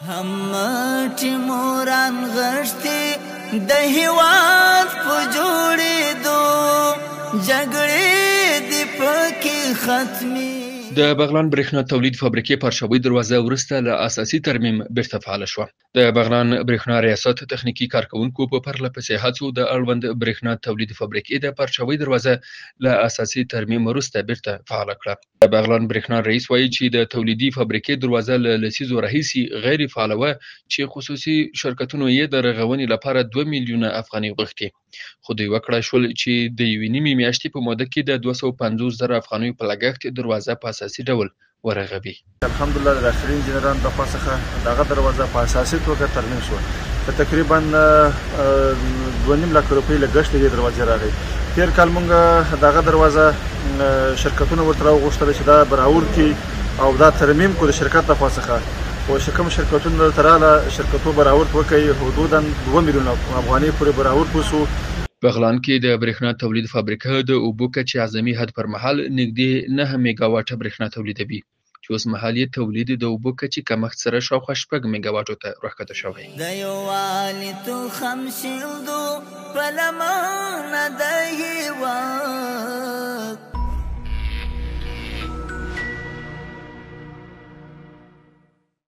هم مټې مو رانغښتي د هیواد په جوړېدو، جګړې دې پکې ختمې. د بغلان برېښنا تولید فابریکې پارچاوۍ دروازه وروسته له اساسي ترمیم بیرته فعاله شوه. د بغلان برېښنا ریاست تخنیکي کارکوونکو په پرله پسې هڅو د اړوند برېښنا تولید فابریکې د پارچاوۍ دروازه له اساسي ترمیم وروسته بیرته فعاله کړه. د بغلان برېښنا رئیس وایي چې د تولیدي فابریکې دروازه له لسیزو راهیسې غیر فعاله وه چې خصوصي شرکتونو یې د رغونې لپاره 2 میلیونه افغانۍ غوښتې، خو دوی وکړای شول چې د یوې نیمې میاشتې په موده کې د 250 زره افغانیو په لګښت دروازه په اساسي ډول ورغوي. الحمدلله د داخلي انجینرانو د خوا څخه دغه دروازه په اساسي توګه ترمیم شوه. تقریبا 2.5 لک روپۍ لګښت د دې دروازې راغی. تېر کال مونږ دغه دروازه شرکتونه ورته راوغوښتل چې دا برابر کړي او دا ترمیم کړو د شرکت د خوا څخه، خو چې کوم شرکتونه دلته راغله شرکتو برآورد وکړي، حدوداً 2 میلیونه افغانۍ پورې برآورد وشو. بغلان کې د برېښنا تولید فابریکه د اوبو کچې اعظمي حد پر مهال نږدې 9 میګاواټه برېښنا تولیدوي چې اوس مهال یې تولید د اوبو کچې کمښت سره شاوخوا 6 میګاواټو ته راښکته شوی. د یووالي تخم شیندو په لمنه د